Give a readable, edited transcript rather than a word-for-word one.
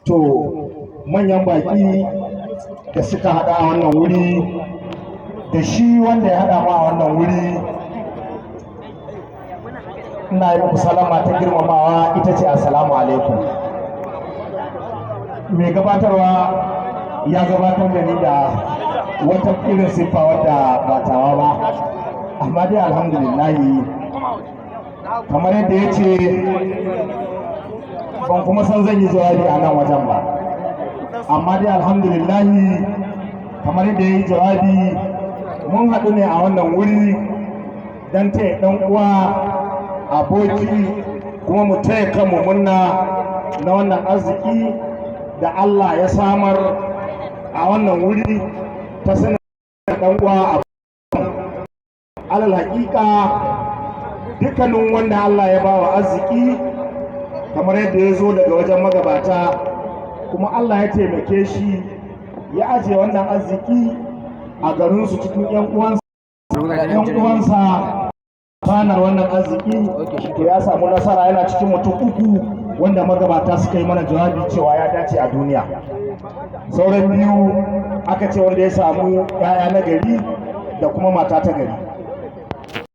To, manyan baki da suka haɗa a wannan wuri, da shi wanda ya haɗa mu a wannan wuri, ina yi muku salama ta girmamawa, ita ce assalamu alaikum. Mai gabatarwa ya gabatar da ni da wata irin siffa wadda ba tawa ba, amma dai alhamdulillahi, kamar yadda ya ce, ban kuma san zan yi jawabi a nan wajen ba, amma dai alhamdulillahi, kamar yadda ya yi jawabi, mun haɗu ne a wannan wuri don taya ɗan uwa, aboki, kuma mu taya kanmu murna na wannan arziki da Allah ya samar a wannan wuri ta sanar ɗan uwa. Alal haƙiƙa, dukkanin wanda Allah ya bawa arziki, kamar yadda ya zo daga wajen magabata, kuma Allah ya taimake shi ya ajiye wannan arziki a garinsu cikin 'yan uwansa, fanar wannan arziki, to ya samu nasara. Yana cikin mutum uku wanda magabata suka yi mana jawabi cewa ya dace a duniya. Sauran biyu aka ce wanda ya samu 'ya'ya na gari da kuma mata ta gari.